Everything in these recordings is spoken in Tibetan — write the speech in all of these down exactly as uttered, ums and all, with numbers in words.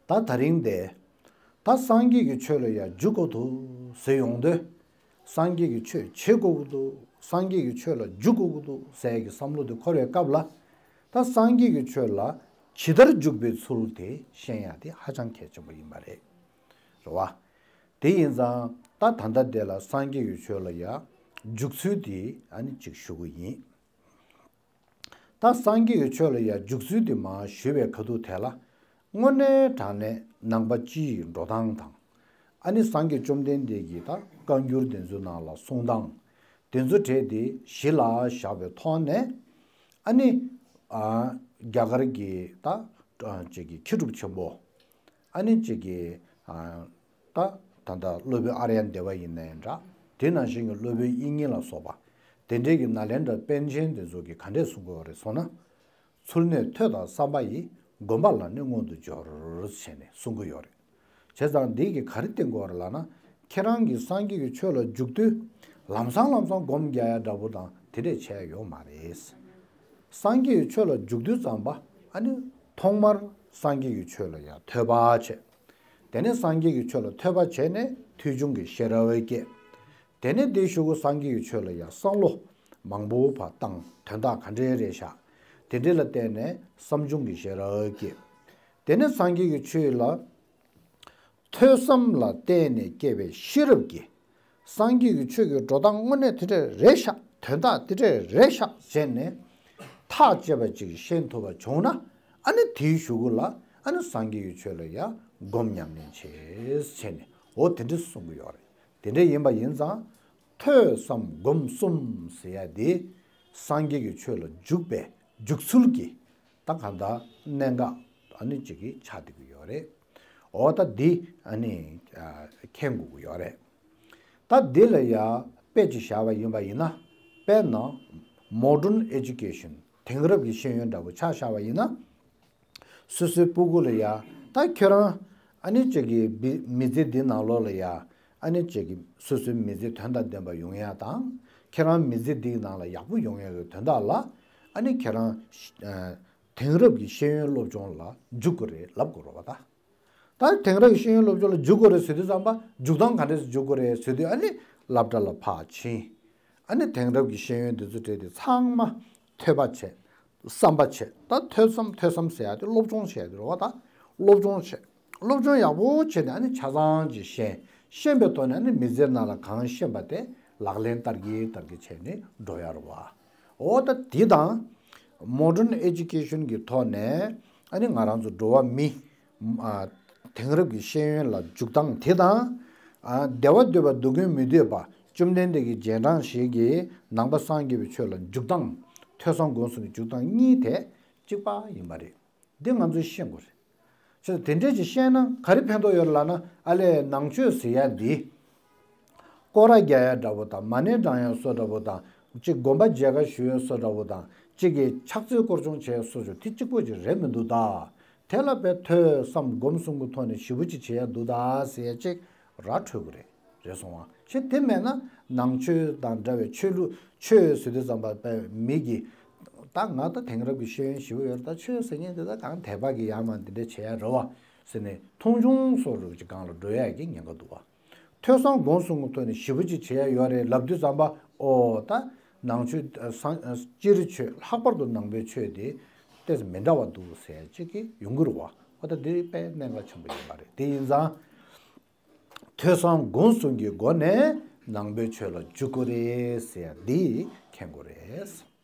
ད་ད་རིང་དེ། ད་སངས་རྒྱས་ཀྱི་ཆོས་ལ་ཡང་འཇུག་དགོས་འདུག་ཟེར་ཡོང་དུས། སངས་རྒྱས་ཀྱི་ཆོས་བྱེད་དགོས་ཀྱི་འདུག་སངས་རྒྱས་ཀྱི་ཆོས་ལ་འཇུག་དགོས་ཀྱི་འདུག་ཟེར་གྱི་བསམ་བློ་དེ་འཁོར་བའི་སྐབས་ལ། ད་སངས་རྒྱས་ཀྱི་ཆོས་ལ་ཇི་ལྟར་འཇུག་པའི་ཚུལ་དེ་ཤེས་ཡ་དེ་ཧ་ཅང་གལ་ཆེན་པོ་ཡིན་པ་རེད། རེད་བ། དེ་ཡིན་ཙང་ད་ད་ལྟ་དེ་ལ་སངས་རྒྱས་ཀྱི་ཆོས་ལ་ཡང་འཇུག་ཚུལ་དེ་ཨ་ནི་ཅིག་ཞུ་གི་ཡིན། ད་སངས་རྒྱས་ཀྱི་ཆོས་ལ་ཡང་འཇུག་ཚུལ་དེ་མར་ཞུས་པའི་ཁ་ཐུག་དེ་ལ། དངོས་གནས་དྲང་གནས་ནང་པ་སྤྱི་ཡི་འགྲོ་སྟངས་དང་། ཨ་ནི་སངས་རྒྱས་བཅོམ་ལྡན་འདས་ཀྱི་ད་བཀའ་འགྱུར་དེ་ཚོའི་ནང་ལ་གསུང་སྟངས། དེ་ཚོ་གྲས་དེ་གཞི་ལ་བཞག་པའི་ཐོག་ནས། ཨ་ནི། ཨ། རྒྱ་གར་གྱི་ད། ཅིག་གི་མཁས་གྲུབ་ཆེན་པོ། ཨ་ནི་ཅིག་གི། ཨ། ད་ད་ལྟ་སློབ་དཔོན་ཨཱརྱ་དེ་བ་ཡིན་ན་ཡང་འདྲ། དེ་ནང་བཞིན་གྱི་སློབ་དཔོན་དབྱིག་གཉེན་ལ་སོགས་པ། དེ་འདྲའི་གི་ནཱ་ལེནྡྲ་པཎ་ཆེན་དེ་ཚོ་གིས་ག་འདྲས་གསུང་གི་ཡོད་རེད་ཟེར་ན། ཚུལ་གནས་ཐོས་དང་བསམ་པ་ཡིས། སྒོམ་པ་ལ་ནི་མངོན་དུ་སྦྱོར། བྱས་ནས་གསུང་གི་ཡོད་རེད། བྱས་ཙང་འདི་གིས་ག་རེ་བསྟན་གྱི་ཡོད་རེད་ལབ་ན། ཁྱེད་རང་གིས་སངས་རྒྱས་ཀྱི་ཆོས་ལ་འཇུག་དུས། ལམ་སང་ལམ་སང་སྒོམ་རྒྱག་ཡ་འདྲ་པོ་དང་དེ་འདྲས་བྱས་ཡ་ཡོད་མ་རེད། སངས་རྒྱས་ཀྱི་ཆོས་ལ་འཇུག་དུས་ཙམ་པ། ཨ་ནི། ཐོག་མར་སངས་རྒྱས་ཀྱི་ཆོས་ལ་ཡང་ཐོས་པ་བྱས། དེ་ནས་སངས་རྒྱས་ཀྱི་ཆོས་ལ་ཐོས་པ་བྱས་ནས་ཐོས་བྱུང་གི་ཤེས་རབ་སྐྱེས། དེ་ནས་དེའི་གཞུག་གུ་སངས་རྒྱས་ཀྱི་ཆོས་ལ་ཡང་བསམ་བློ་མང་པོ་ཕར་བཏང་། དོན་དག་ག་འདྲས་རེད་ཤག་དེ་འདྲས་ལ་བལྟས་ནས་བསམ་བྱུང་གི་ཤེས་རབ་སྐྱེས། དེ་ནས་སངས་རྒྱས་ཀྱི་ཆོས་ལ་ཐོས་བསམ་ལ་བརྟེན་ནས་སྐྱེས་པའི་ཤེས་རབ་ཀྱིས། སངས་རྒྱས་ཀྱི་ཆོས་ཀྱི་འགྲོ་སྟངས་དངོས་གནས་དེ་འདྲས་རེད་ཤག་དོན་དག་དེ་འདྲས་རེད་ཤག་བྱས་ནས། ཐག་བཅད་པ་ཅིག་ཤེས་ཐུབ་པ་བྱུང་ན། ཨ་ནི་དེའི་གཞུག་གུ་ལ། ཨ་ནི་སངས་རྒྱས་ཀྱི་ཆོས་ལ་ཡང་སྒོམ་ཉམས་ལེན་བྱེད་བྱས་ནས། འོ་དེ་འདྲས་གསུང་གི་ཡོད་རེད། དེ་འདྲས་ཡིན་པ་ཡིན་ཙང་། ཐོས་བསམ་སྒོམ་གསུམ་ཟེར་ཡ་དེ། སངས་རྒྱས་ཀྱི་ཆོས་ལ་འཇུག་པའི་འཇུག་ཚུལ་གྱི། ད་གང་ལྟར་གནད་འགག་ཨ་ནི་གཅིག་གི་ཆགས་བསྡད་ཀྱི་ཡོད་རེད། འོ་ད་འདི་ཨ་ནི་ཨ་མཁྱེན་དགོས་ཀྱི་ཡོད་རེད། ད་འདི་ལ་ཡ་དཔེ་ཅིག་བཞག་པ་ཡིན་པ་ཡིན་ན། དཔེར་ན། Modern Education། དེང་རབས་ཀྱི་ཤེས་ཡོན་འདྲ་པོ་ཆ་བཞག་པ་ཡིན་ན། སོ་སོའི་སྤུ་གུ་ལ་ཡ། ད་ཁྱོད་རང་ཨ་ནི་གཅིག་གི་མི་མི་ཚེ་འདི་ནང་ལོགས་ལ་ཡ། ཨ་ནི་གཅིག་གི་སོ་སོའི་མི་ཚེ་དོན་དང་ལྡན་པ་ཡོང་ཡ་དང་། ཁྱེད་རང་མི་ཚེ་འདིའི་ནང་ལ་ཡག་པོ་ཡོང་ཡ་གི་དོན་དག་ལ། ཨ་ནི་ཁྱེད་རང་ཨ་དེང་རབས་ཀྱི་ཤེས་ཡོན་སློབ་སྦྱོང་ལ་འཇུག་དགོས་རེད་ལབ་དགོས་རེད་བ་ད། ད་དེང་རབས་ཀྱི་ཤེས་ཡོན་སློབ་སྦྱོང་ལ་འཇུག་དགོས་རེད་ཟེར་དུས་ཙམ་པ། འཇུག་སྟངས་ག་འདྲས་སེ་འཇུག་དགོས་རེད་ཟེར་དུས། ཨ་ནི་སློབ་གྲྭ་ལ་ཕར་ཕྱིན། ཨ་ནི་དེང་རབས་ཀྱི་ཤེས་ཡོན་འདི་ཚོ་གྲས་དེ་ཚང་མ་ཐོས་པ་བྱས། བསམ་པ་བྱས། ད་ཐོས་བསམ། ཐོས་བསམ་ཟེར་ཡ་དེ་སློབ་སྦྱོང་བྱས་དེ་རེད་བ་ད། སློབ་སྦྱོང་བྱས། སློབ་སྦྱོང་ཡག་པོ་བྱས་ནས། ཨ་ནི་ཆ་ཚང་ཅིག་ཤེས། ཤེས་པའི་ཐོག་ནས་ཨ་ནི་མི་ཚེའི་ནང་ལ་གང་ཤེས་པ་དེ་ལག་ལེན་བསྟར་གྱི་བསྟར་གྱི་བྱས་ནས་འགྲོ་ཡ་རེད་བ། འོ་ད་འདི་དང་། Modern Education་གི་ཐོག་ནས་ཨ་ནི་ང་རང་ཚོ་འགྲོ་བ་མི། ཨ། དེང་རབས་ཀྱི་ཤེས་ཡོན་ལ་འཇུག་སྟངས་དེ་དང་། ཨ། བདེ་བ་འདོད་པ་སྡུག་བསྔལ་མི་འདོད་པ། བཅོམ་ལྡན་འདས་ཀྱི་རྗེས་འབྲང་ཞིག་གིས་ནང་པ་སངས་རྒྱས་པའི་ཆོས་ལ་འཇུག་སྟངས། ཐོས་བསམ་སྒོམ་གསུམ་གྱི་འཇུག་སྟངས་གཉིས་དེ་གཅིག་པ་ཡིན་པ་རེད། འདི་ང་ཚོས་ཤེས་དགོས་རེད། བྱས་ཙང་དེ་འདྲས་ཅིག་ཤེས་ན་ག་རེ་ཕན་ཐོགས་ཡོད་ལབ་ན། ཨ་ལས་ནང་ཆོས་ཟེར་ཡ་འདི། སྐོར་ར་རྒྱག་ཡ་འདྲ་པོ་དང་། མ་ཎི་བགྲང་ཡ་བཟོ་འདྲ་པོ་དང་། གཅིག་དགོན་པ་མཇལ་ཁ་ཞུ་ཡ་བཟོ་འདྲ་པོ་དང་། གཅིག་གིས་ཕྱག་འཚལ་སྐོར་སྦྱོང་བྱེད་ཡ་བཟོ་འདྲ་པོ་དེ་གཅིག་པོ་ཅིག་རེད་མི་འདུག་ད། དེ་ལ་དཔེ་ཐོས་བསམ་སྒོམ་གསུམ་གྱི་ཐོག་ནས་ཞེ་པོ་ཅིག་བྱེད་ཡ་འདུག་ད་ཟེར་ཡ་གཅིག་ར་འཕྲོད་ཀྱི་རེད། རེད་སོང་བ། ཞེས་དེ་མེད་ན་ནང་ཆོས་དང་འདྲ་བའི་ཆོས་ལུགས། ཆོས་ཟེར་དུས་ཙམ་པ་དཔེ་མི་གིས། ད་ང་ད་དེང་རབས་ཀྱི་ཤེས་ཡོན་ཞེ་པོ་ཡོད་རེད། ད་ཆོས་ཟེར་མཁན་དེ་ད་གང་དད་པ་གིས་ཡར་མར་འདི་འདྲ་བྱེད་ཡ་རེད་བ་ཟེར་ནས་མཐོང་ཆུང་བཟོ་འདྲ་པོ་ཅིག་སྒང་ལ་འགྲོ་ཡ་གི་ཉེན་ཁ་འདུག་བ། ཐོས་བསམ་སྒོམ་གསུམ་གྱི་ཐོག་ནས་ཞེ་པོ་ཅིག་བྱེད་ཡ་ཡོད་རེད་ལབ་དུས་ཙམ་པ། ཨོ་ད་ནང་ཆོས། ཨ། སངས། ཨ། སྤྱིར་ཆོས། ལྷག་པར་དུ་ནང་པའི་ཆོས་དེ་ཏོག་ཙམ་མི་འདྲ་བ་འདུག་ཟེར་ཅིག་གི་ཡོང་གི་རེད་བ། ཨོ་ད་འདི་དཔེ་གནད་འགག་ཆེན་པོ་ཡིན་པ་རེད། དེ་ཡིན་ཙང་། ཐོས་བསམ་སྒོམ་གསུམ་གྱི་སྒོ་ནས་ནང་པའི་ཆོས་ལ་འཇུག་དགོས་རེད་ཟེར་ཡ་འདི་མཁྱེན་དགོས་རེད།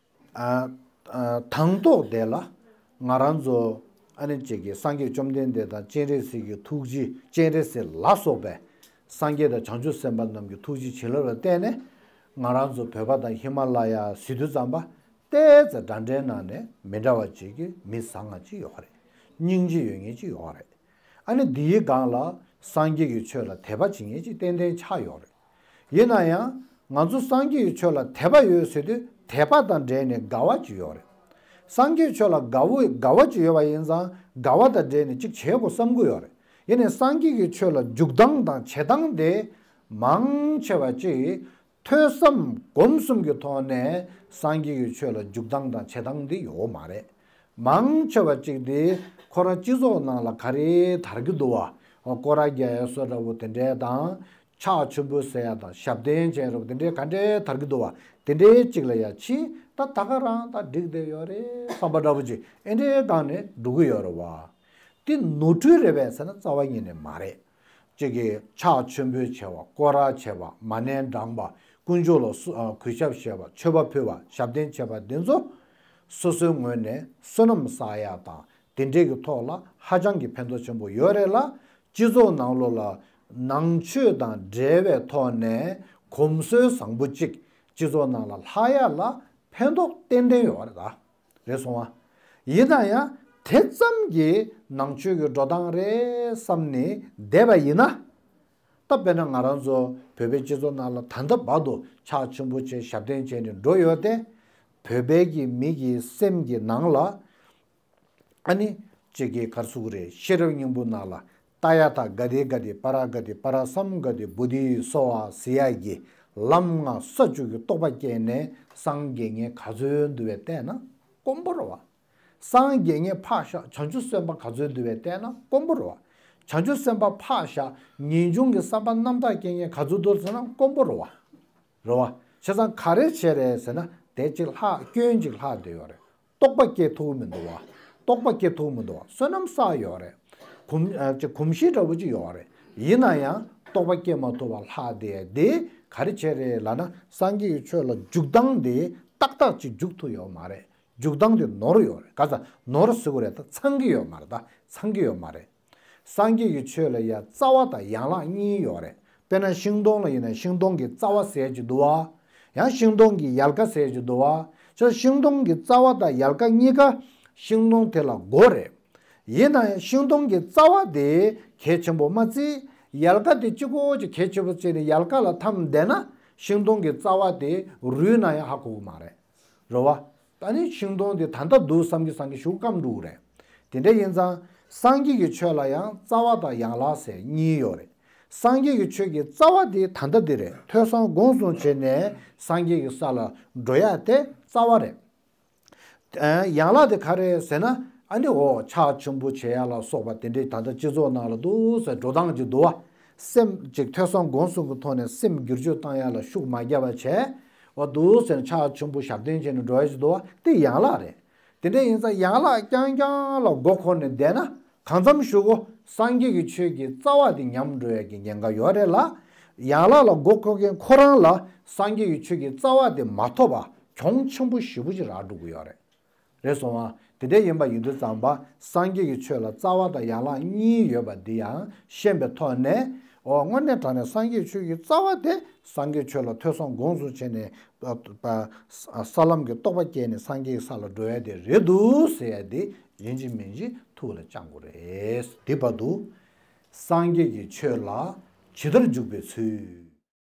ཨ། ཨ། དང་ཐོག་དེ་ལ་ང་རང་ཚོ་ཨ་ནི་གཅིག་གི་སངས་རྒྱས་བཅོམ་ལྡན་འདས་དང་སྤྱན་རས་གཟིགས་ཀྱི་ཐུགས་རྗེ། སྤྱན་རས་གཟིགས་ལ་སོགས་པའི་སངས་རྒྱས་དང་བྱང་ཆུབ་སེམས་དཔའ་རྣམས་ཀྱི་ཐུགས་རྗེ་བྱིན་རླབས་ལ་བརྟེན་ནས་ང་རང་ཚོ་བོད་པ་དང་ཧི་མ་ལ་ཡ་ཟེར་དུས་ཙམ་པ། ཏོག་ཙམ་འདྲ་འདྲའི་ནང་ནས་མི་འདྲ་བ་ཅིག་གི་མི་བཟང་ང་ཅིག་ཡོད་རེད། སྙིང་རྗེ་ཡོད་མཁན་ཅིག་ཡོད་རེད། ཨ་ནི་འདིའི་སྒང་ལ་སངས་རྒྱས་ཀྱི་ཆོས་ལ་དད་པ་བྱེད་མཁན་ཅིག་ཏན་ཏན་ཆགས་ཡོད་རེད། ཡིན་ན་ཡང་ང་ཚོ་སངས་རྒྱས་ཀྱི་ཆོས་ལ་དད་པ་ཡོད་ཟེར་དུས་དད་པ་དང་འབྲེལ་ནས་དགའ་བ་ཅིག་ཡོད་རེད། སངས་རྒྱས་ཀྱི་ཆོས་ལ་དགའ་བོ། དགའ་བ་ཅིག་ཡོད་པ་ཡིན་ཙང་དགའ་བ་དང་འབྲེལ་ནས་ཅིག་བྱེད་དགོས་བསམ་གྱི་ཡོད་རེད། ཡིན་ནའི་སངས་རྒྱས་ཀྱི་ཆོས་ལ་འཇུག་སྟངས་དང་བྱེད་སྟངས་དེ་མང་ཆེ་བ་ཅིག་ཐོས་བསམ་སྒོམ་གསུམ་གྱི་ཐོག་ནས་སངས་རྒྱས་ཀྱི་ཆོས་ལ་འཇུག་སྟངས་དང་བྱེད་སྟངས་འདི་ཡོད་མ་རེད། མང་ཆེ་བ་ཅིག་འདི་ ཁོ་རང་སྤྱི་ཚོགས་ནང་ལ་ག་རེ་དར་གྱི་འདུག་བ། སྐོར་ར་རྒྱག་ཡ་བཟོ་འདྲ་བོ་དེ་འདྲའི་དང་། ཕྱག་མཆོད་འབུལ་ཟེར་ཡ་དང་ཞབས་བརྟན་བྱས་རབས་དེ་འདྲའི་ག་འདྲའི་དར་གྱི་འདུག་བ། དེ་འདྲའི་གཅིག་ལ་ཡ་ཕྱིན་ད་ད་ག་རང་ད་འགྲིག་བསྡད་ཡོད་རེད་བསམ་པ་འདྲ་བོ་ཅིག་ཨེ་འདྲའི་སྒང་ནས་འགྲོ་གི་ཡོད་རེད་བ། དེ་ནོར་འཁྲུལ་རེད་པས་ཟེར་ན་རྩ་བ་ཉིད་ནས་མ་རེད། གཅིག་གིས་ཕྱག་མཆོད་འབུལ་བྱས་པ། སྐོར་ར་བྱས་པ། མ་ཎི་བགྲངས་པ། དཀོན་མཆོག་ལ་གསོ་ཨ་གུས་ཞབས་བྱས་པ། མཆོད་པ་ཕུལ་བ། ཞབས་བརྟན་བྱས་པ་འདི་ཚོ་སོ་སོའི་ངོས་ནས་བསོད་ནམས་བསགས་ཡ་དང་དེ་འདྲས་ཀྱི་ཐོག་ལ་ཧ་ཅང་གི་ཕན་ཐོགས་ཆེན་པོ་ཡོད་རེད་ལ། སྤྱི་ཚོགས་ནང་ལོགས་ལ་ནང་ཆོས་དང་འབྲེལ་བའི་ཐོག་ནས་གོམས་སྲོལ་བཟང་པོ་གཅིག་སྤྱི་ཚོགས་ནང་ལ་ལྷག་ཡ་ལ་ཕན་ཐོགས་ཏན་ཏན་ཡོད་རེད་ད། རེད་སོང་བ། ཡིན་ན་ཡང་དེ་ཙམ་གྱིས་ནང་ཆོས་ཀྱི་འགྲོ་སྟངས་རེད་བསམ་ནས་བསྡད་པ་ཡིན་ན། ད་དཔེར་ན་ང་རང་ཚོ་བོད་པའི་སྤྱི་ཚོགས་ནང་ལ་ད་ལྟ་བར་དུ་ཕྱག་མཆོད་འབུལ་བྱས་ཞབས་བརྟན་བྱས་ནས་འགྲོ་ཡོད་དེ། བོད་པའི་གི་མི་གི་སེམས་ཀྱི་ནང་ལ་ཨ་ནི་གཅིག་གི་གར་སུ་རེད། ཤེས་རབ་སྙིང་པོ་ནང་ལ་ཏཱ་ཡ་ཐཱ་ག་ཏེ་ག་ཏེ་པཱ་ར་ག་ཏེ་པཱ་ར་སཾ་ག་ཏེ་བོ་དྷི་སྭཱ་ཧཱ་ཟེར་ཡ་གི་ལམ་ལྔ་ས་བཅུ་གི་རྟོགས་པ་སྐྱེས་ནས་སངས་རྒྱས་མཁན་ག་ཚོད་འདུག་བས་བལྟས་ན་དཀོན་པོ་རེད་བ། སངས་རྒྱས་མཁན་ཕར་བཞག་བྱང་ཆུབ་སེམས་དཔའ་ག་ཚོད་འདུག་བས་བལྟས་ན་དཀོན་པོ་རེད་བ། བྱང་ཆུབ་སེམས་དཔའ་ཕར་བཞག་ངེས་འབྱུང་གི་བསམ་པ་རྣམ་དག་སྐྱེ་མཁན་ག་ཚོད་འདུག་ཟེར་ན་དཀོན་པོ་རེད་བ། རེད་བ། བྱས་ཙང་ག་རེ་བྱས་རེད་ཟེར་ན་དེ་གཅིག་ལྷག་སྐྱོན་གཅིག་ལྷག་བསྡད་ཡོད་རེད། རྟོགས་པ་སྐྱེ་ཐུབ་མི་འདུག་བ། རྟོགས་པ་སྐྱེ་ཐུབ་མི་འདུག་བ། བསོད་ནམས་བསགས་ཡོད་རེད། གོམས་ཨ་ཅེ་གོམས་གཤིས་འདྲ་བོ་ཅིག་ཡོད་རེད། ཡིན་ན་ཡང་རྟོགས་པ་སྐྱེ་མ་ཐུབ་པ་ལྷག་བསྡད་དེ་ག་རེ་བྱས་རེད་ལབ་ན་སངས་རྒྱས་ཀྱི་ཆོས་ལ་འཇུག་སྟངས་དེ་ཏག་ཏག་ཅིག་འཇུག་ཐུབ་ཡོད་མ་རེད། འཇུག་སྟངས་དེ་ནོར་ཡོད་རེད། ག་ཚ་ནོར་ཟེར་དགོས་རེད། ད་ཚང་གི་ཡོད་མ་རེད། ད་ཚང་གི་ཡོད་མ་རེད། སངས་རྒྱས་ཀྱི་ཆོས་ལ་ཡ་རྩ་བ་དང་ཡན་ལག་གཉིས་ཡོད་རེད། དཔེར་ན་ཤིང་སྡོང་ལ་ཡིན་ན་ཤིང་སྡོང་གི་རྩ་བ་ཟེར་གྱི་འདུག་བ། ཡང་ཤིང་སྡོང་གི་ཡལ་ག་ཟེར་གྱི་འདུག་བ། ཅོ་ཤིང་སྡོང་གི་རྩ་བ་དང་ཡལ་ག་གཉིས་ཀ་ཤིང་སྡོང་དེ་ལ་མགོ་རེད། ཡིན་ན་ཡང་ཤིང་སྡོང་གི་རྩ་བ་དེ་གལ་ཆེན་པོ་མ་བརྩི། ཡལ་ག་དེ་གཅིག་པོ་ཅིག་གལ་ཆེན་པོ་བརྩིས་ནས་ཡལ་ག་ལ་འཐམས་བསྡད་ན་ཤིང་སྡོང་གི་རྩ་བ་དེ་རུལ་ན་ཡང་ཧ་གོ་གི་མ་རེད། རེད་བ། ད་ནི་ཤིང་སྡོང་དེ་ད་ལྟ་འདུག་བསམ་གྱི་བསམ་གྱི་ཤུགས་སྐམ་འགྲོ་གི་རེད། དེ་འདྲ་ཡིན་ཙང་སངས་རྒྱས་ཀྱི་ཆོས་ལ་ཡང་རྩ་བ་དང་ཡན་ལག་ཟེར་གཉིས་ཡོད་རེད། སངས་རྒྱས་ཀྱི་ཆོས་ཀྱི་རྩ་བ་དེ་ད་ལྟ་དེ་རེད། ཐོས་བསམ་སྒོམ་གསུམ་བྱས་ནས་སངས་རྒྱས་ཀྱི་ས་ལ་འགྲོ་ཡ་དེ་རྩ་བ་རེད། ཨ་ཡན་ལག་དེ་ག་རེ་ཟེར་ན་ཨ་ནི་འོ་ཕྱག་མཆོད་འབུལ་བྱེད་ཡ་ལ་སོགས་པ་དེ་འདྲའི་ད་ལྟ་སྤྱི་ཚོགས་ནང་ལ་འདུག་ཟེར་འགྲོ་སྟངས་ཅིག་འདུག་བ། སེམས་ཅིག་ཐོས་བསམ་སྒོམ་གསུམ་གྱི་ཐོག་ནས་སེམས་བསྒྱུར་བཅོས་བཏང་ཡ་ལ་ཤུགས་མ་བརྒྱབ་པ་བྱས། འོ་འདུག་ཟེར་ནས་ཕྱག་མཆོད་འབུལ་ཞབས་བརྟན་བྱས་ནས་འགྲོ་ཡ་ཅིག་འདུག་བ་དེ་ཡན་ལག་རེད། དེ་འདྲ་ཡིན་ཙང་ཡན་ལག་རྐྱང་རྐྱང་ལ་མགོ་འཁོར་ནས་བསྡད་ན་གང་འཚམ་ཞུ་གོ་སངས་རྒྱས་ཀྱི་ཆོས་ཀྱི་རྩ་བ་དེ་ཉམས་འགྲོ་ཡ་གི་ཉེན་ཁ་ཡོད་རེད་ལ། ཡན་ལག་ལ་མགོ་འཁོར་མཁན་ཁོ་རང་ལ་སངས་རྒྱས་ཀྱི་ཆོས་ཀྱི་རྩ་བ་དེ་མ་ཐོབ་པ་གྱོང་ཆེན་པོ་ཞེ་པོ་ཅིག་རག་འགྲོ་གི་ཡོད་རེད། རེད་སོང་ཨ། དེ་འདྲ་ཡིན་པ་ཡིན་དུས་ཙམ་པ་སངས་རྒྱས་ཀྱི་ཆོས་ལ་རྩ་བ་དང་ཡན་ལག་གཉིས་ཡོད་པ་འདི་ཡང་ཤེས་པའི་ཐོག་ནས། འོ་དངོས་གནས་དྲང་གནས་སངས་རྒྱས་ཆོས་ཀྱི་རྩ་བ་དེ་སངས་རྒྱས་ཆོས་ལ་ཐོས་བསམ་སྒོམ་གསུམ་བྱས་ནས་པ་པ་ས་ལམ་གྱི་རྟོགས་པ་སྐྱེས་ནས་སངས་རྒྱས་ཀྱི་ས་ལ་འགྲོ་ཡ་དེ་རེད་འདུག་ཟེར་ཡ་དེ་ཡིན་གཅིག་མིན་གཅིག་ཐུགས་ལ་བཅངས་དགོས་རེད། དེ་བར་དུ་སངས་རྒྱས་ཀྱི་ཆོས་ལ་ཇི་ལྟར་འཇུག་པའི་ཚུལ།